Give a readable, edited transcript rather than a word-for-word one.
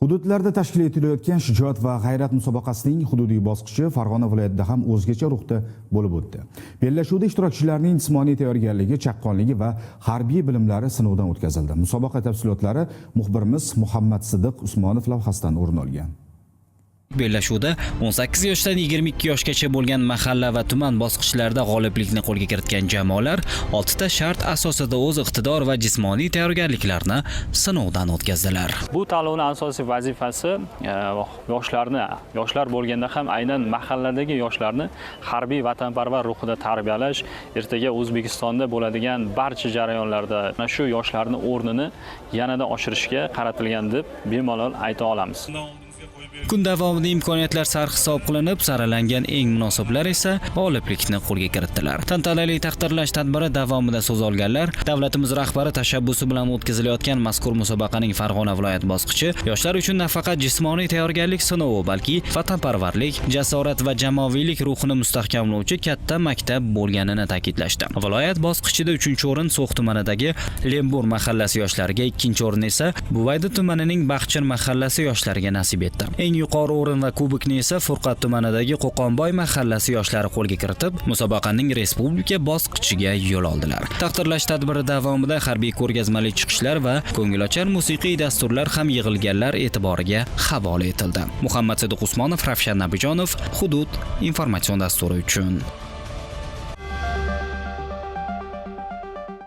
Hududlarda tashkil etilayotgan Shijoat va g'ayrat musobaqasining hududiy bosqichi Farg'ona viloyatida ham o'zgacha ruhda bo'lib o'tdi. Bellashuvda ishtirokchilarning jismoniy tayyorgarligi, chaqqonligi va harbiy bilimlari sinovdan o'tkazildi. Musobaqa tafsilotlari muxbirimiz Muhammad Sidiq Usmonov lavhasidan o'rin olgan. Bellashuvda 18 yoshdan 22 yoshgacha bo'lgan mahalla va tuman bosqichlarida g'oliblikni qo'lga kiritgan jamoalar 6 ta shart asosida o'z iqtidor va jismoniy tayyorgarliklarini sinovdan o'tkazdilar. Bu tanlovning asosiy vazifasi yoshlarni, yoshlar bo'lganda ham aynan mahalladagi yoshlarni harbiy vatanparvar ruhida tarbiyalash, ertaga O'zbekistonda bo'ladigan barcha jarayonlarda mana shu yoshlarni o'rnini yanada oshirishga qaratilgan deb bemalol ayta olamiz. Kun davomida imkoniyatlar sarhisob qilinib, saralangan eng munosiblar esa g'oliblikni qo'lga kiritdilar. Tantanali taqdirlash tadbiri davomida so'z olganlar davlatimiz rahbari tashabbusi bilan o'tkazilayotgan mazkur musobaqaning Farg'ona viloyat bosqichi yoshlar uchun nafaqat jismoniy tayyorgarlik sinovi, balki vatanparvarlik, jasorat va jamoaviylik ruhini mustahkamlovchi katta maktab bo'lganini ta'kidlashdi. Viloyat bosqichida 3-o'rin So'x tumanidagi Lembur mahallasi yoshlariga, 2-o'rin esa Buvayda tumanining Baxchir mahallasi yoshlariga nasib etdi. Eng yuqori o'rin va kubokni esa Furqat tumanidagi Qo'qonboy mahallasi yoshlari qo'lga kiritib, musobaqaning respublika bosqichiga yo'l oldilar. Taqdirlash tadbiri davomida harbiy ko'rgazmali chiqishlar va ko'ngilochar musiqiy dasturlar ham yig'ilganlar e'tiboriga havola etildi. Muhammad Sodiq Usmonov, Ravshan Nabijonov, Hudud informatsion dasturi uchun.